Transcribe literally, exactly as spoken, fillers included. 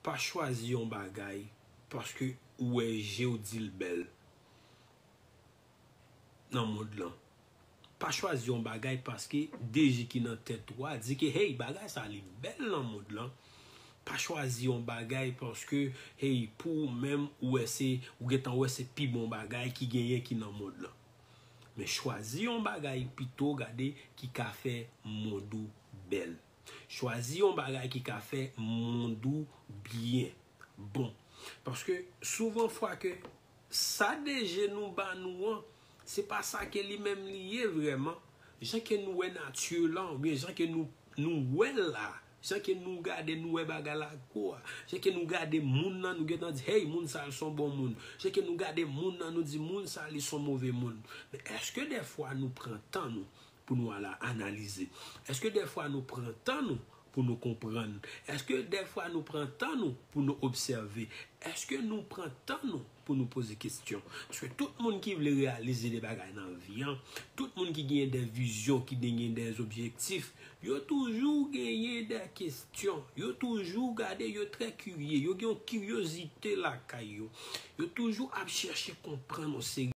Pa chwazi yon bagay paske ou wè je w di l bèl nan mond lan. Pa chwazi yon bagay paske de je ki nan tèt ou a di ke, hey, bagay sa li bèl nan mond lan. Pa chwazi yon bagay paske, hey, pou ou menm, ou wè se, ou gentan wè se pi bon bagay ki genyen ki nan mond lan. Men chwazi yon bagay pito gade ki ka fè mond ou bèl. Chwazi yon bagay ki ka fè mond ou byen, bon. Paske souvan fwa ke sa de je nou ba nou an, se pa sa ke li menm li ye vrèman. Jan ke nou wè nati lan, oubyen jan ke nou, nou wè l la, jan ke nou gade, nou wè bagay la gwo a, jan ke nou gade moun nan, nou gentan di, hey, moun sa l son bon moun. Jan ke nou gade moun nan, nou di, moun sa li son move moun. Men èske dèfwa nou pran tan nou pou nou al analize? Èske dèfwa nou pran tan nou pou nou konprann? Èske dèfwa nou pran tan nou pou nou obsève? Èske nou pran tan nou pou nou poze kesyon? Paske tout moun ki vle reyalize de bagay nan vi an, tout moun ki genyen de vizyon, ki genyen de objektif, yo toujou genyen de kesyon. Yo toujou gade, yo trè kirye, yo gen yon kiryozite lakay yo. Yo toujou ap chèche konprann yon seri